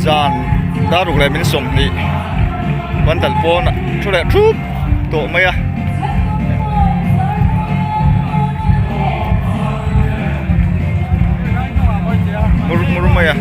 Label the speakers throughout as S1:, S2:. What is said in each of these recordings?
S1: Zan dar ruk leh min 20 Pandal pawn ah thu leh thup tawh mai a. Mur mur mai a.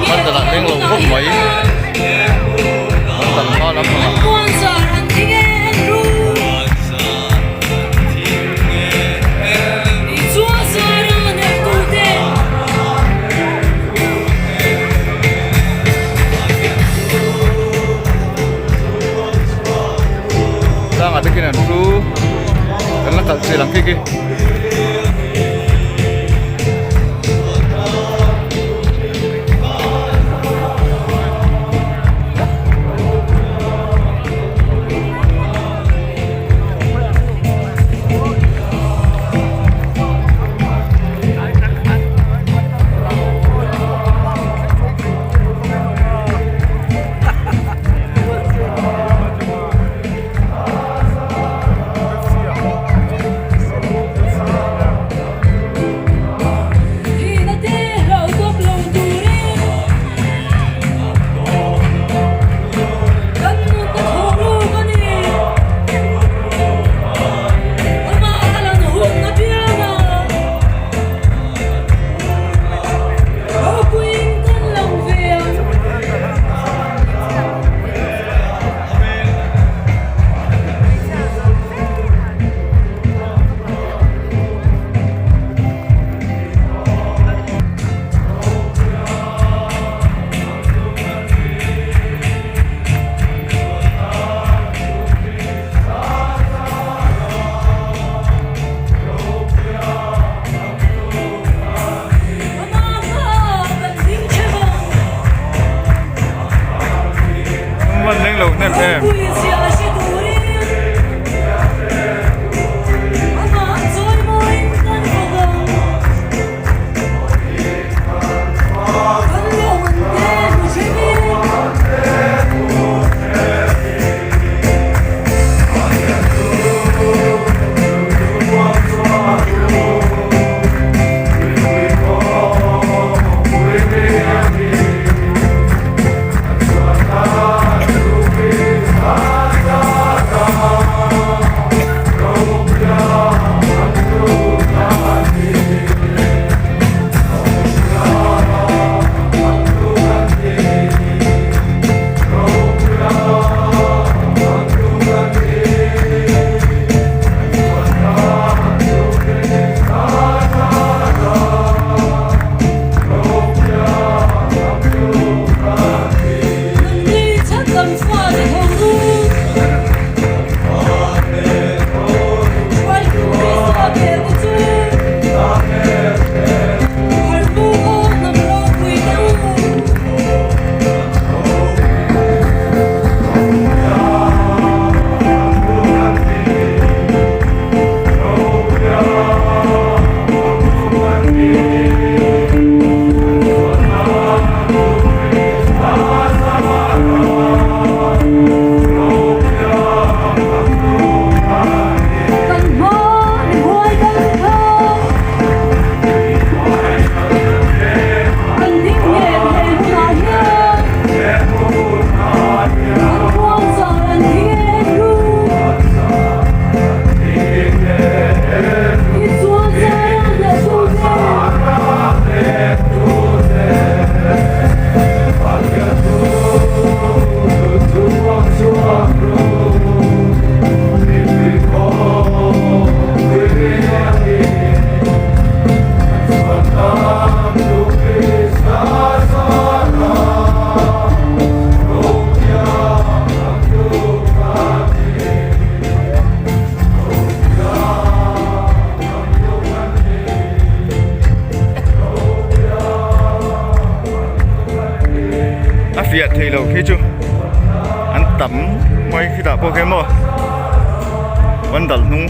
S1: Mandal ah leng lo khawp mai mandal hma lampangah. Tlangah te khian an thu kan la kalh chilh ang khi khi. A fiah thei lo khi chu an tam mai khitah pawh khian maw pandal hnung.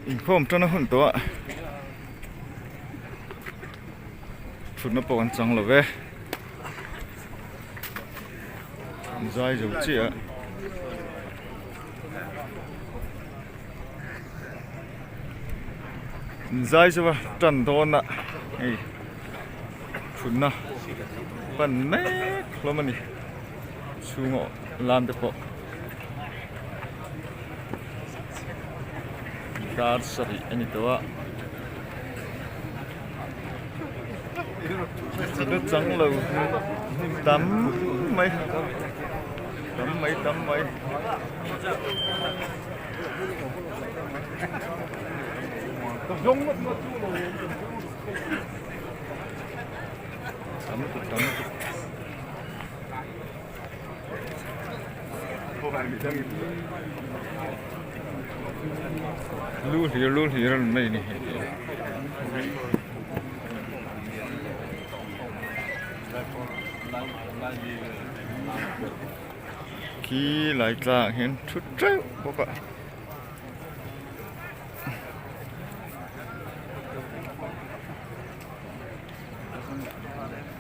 S1: Inkhawm tana hun tawh a thutna pawh an chang lo ve an zai zo chiah a. Zai chu a tan dawn a hei thutna pan mek hlawm a ni chhunga lan te pawh dar sarih a ni tawh a thutna chang lo tam mai tam mai tam mai. Tam lutuk tam lutuk lu hlir lu hlir an mai ni hei Khi lai tlang hian thut teuh bawk a.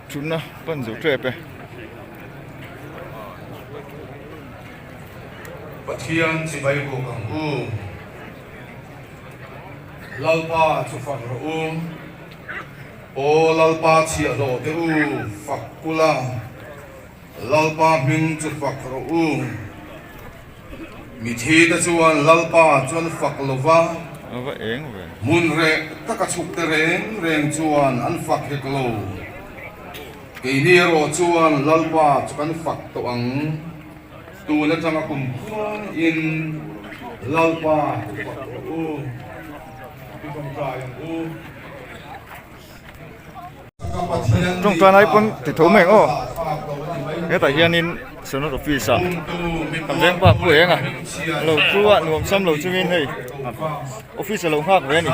S1: Thutna pan zo tep e.
S2: Pathian chibai bawk ang u. Lalpa chu fak rawh u. Aw Lalpa chhiahhlawh te u fak kula. Lalpa hming chu fak rawh u. Mithi te chuan Lalpa chu an fak lo va, hmun reh taka chhuk te reng reng chuan an fak hek lo. Keini erawh chuan Lalpa chu kan fak tawh ang. Tun atanga kum khuain Lalpa chu fak rawh u. I tawngtai ang u.
S1: Tawngtai lai pawn ti tho mai ang aw hetah hianin Synod office ah kan veng pa pu eng a lo thu a nuam sam lo chungin hei office a lo nghak ve a ni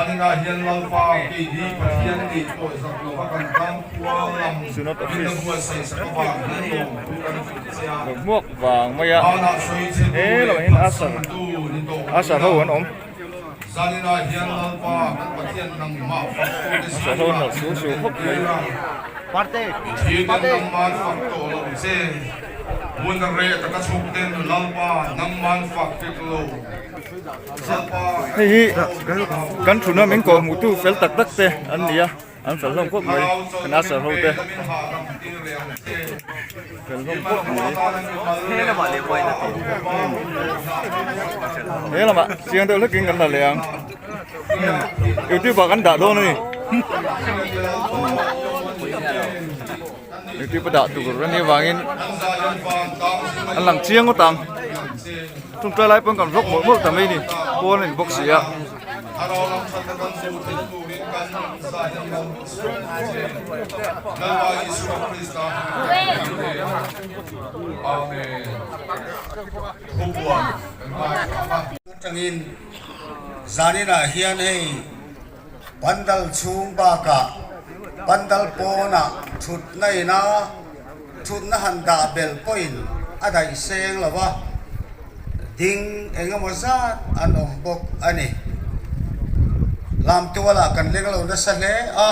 S1: Synod office lo hmuak vang mai a he lo hian asar asar ho an awm. Saho hnawh su su khawp mai. Hei hi kan thuna min kawh hmuhtu fel tak tak te an ni a. An fel hlawm khawp mai kan asar ho te fel hlawm khawp mai he lamah chiang deuh hlekin kan la leh ang youtube ah kan dah dawn a ni youtube a dah tur a nih avangin an lang chiang ngawt ang ṭawngṭai lai pawn kan vlog mawlh mawlh ta mai a ni pawn a ni bawk si a.
S3: Atangin zaninah hian hei pandal chhung bakah pandal pawnah thutna ina thutna han dah belh pawhin a daih seng lo va, ding eng emaw zat an awm bawk a ni. Lamtualah kan leng lo nasa hle a.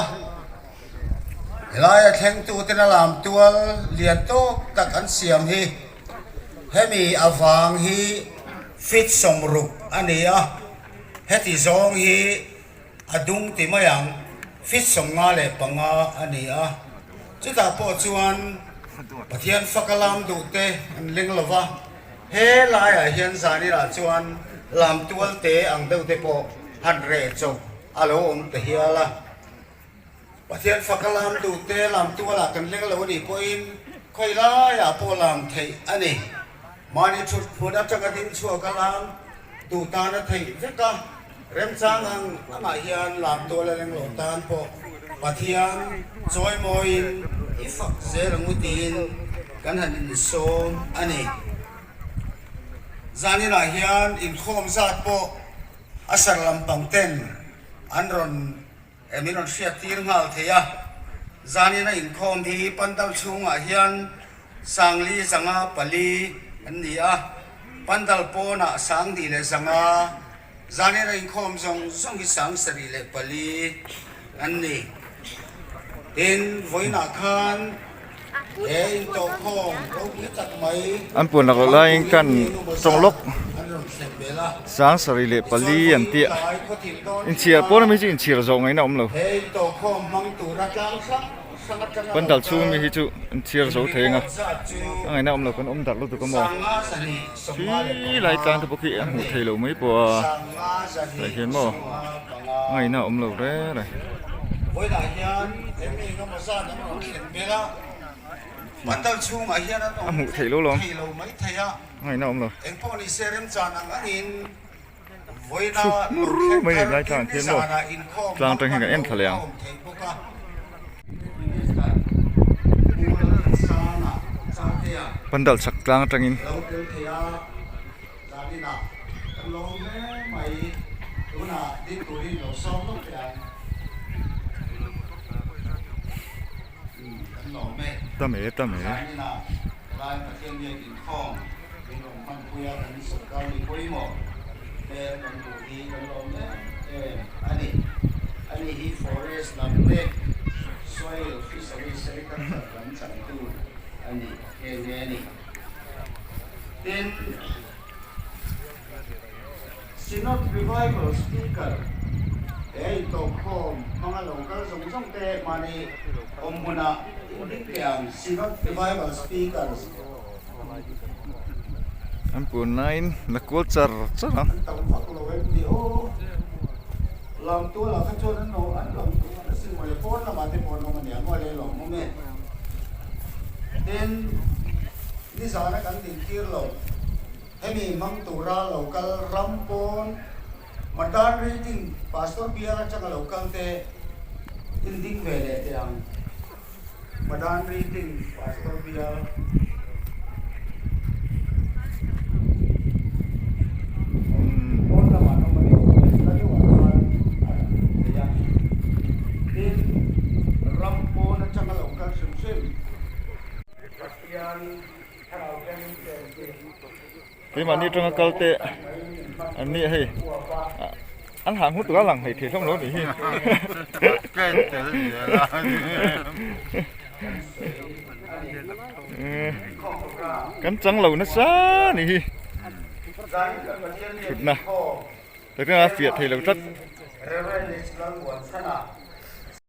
S3: Helaia thlengtuten a lam tual lian tawk tak an siam hi hemi avang hi feet 60 a ni a, heti zawng hi a dung ti mai ang, feet 55 a ni a. Chutah pawh chuan Pathian faka lam duh te an ling lo va, he laiah hian zaninah chuan lam tual te ang deuh te pawh han reh chauh a lo awm ta hial a. Pathian faka lam duh te lam tualah kan leng lo a nih pawhin khawi laiah pawh lam theih a ni. Mahni thut hmun atanga ding chhuak a lam duh tan a theih vek a, remchang ang angah hian lam tuala leng lo tan pawh Pathian chawimawiin i fak zel ang u tiin kan han insawm a ni. Zaninah hian inkhawm zat pawh a sar lampang ten an rawn He min rawn hriat tir nghal thei a, zanin a inkhawm hi pandal chhungah hian Sangli zanga pali an ni a, pandal pawnah Sangni leh zanga zanin a inkhawm zawng zawng hi 74 an ni. Tin, vawiinah khan he intawhkhawm ropui tak mai
S1: An puan lak loh laiin kan tawng lawk
S3: an rawn thlen belh a.
S1: 74 an tih a, inchhiar pawn ami chu inchhiar zawh ngaihna a awm lo. Pandal chhung ami hi chu inchhiar zo thei ang a, a ngaihna a awm lo kan awm darh lutuk a maw khi lai tlang te pawh khi a hmuh theih loh mai pawh a tah hian maw a ngaihna a awm lo reng reng. A hmuh theih lo lawm a ngaihna a awm lo. Thu hmur mai a ni lai tlang khian maw tlang atang hian kan en thla leh ang. Pandal chhak tlang atangin. Tam e tam e.
S3: Hmanpuia kan sorkar mi pawimawh hmel kan hmuh hi kan lawm em em a ni. Ani hi Forest lam te Soil Fisheries Agriculture lam changtu a ni nghe nghe a ni. Tin, Synod Revival Speaker he intawhkhawm hmanga lo kal zawng zawng te mahni awmhmunah inring teh ang Synod Revival Speakers.
S1: An puan laiin la kual char char a.
S3: Madan Reading Pastor Bial. Pawn lamah an awm a ni. Hla deuhah chuan a lang thei a. Tin, ram pawn atanga lo kal hrim hrim Pathian Thlarau Thianghlim chen hi.
S1: Keimahni atanga kal te an nia hei an hang hut tur a lang hei thei hlawm lo nih hi kan chang lo nasa nih hi thutna takna a fiah thei lo tlat.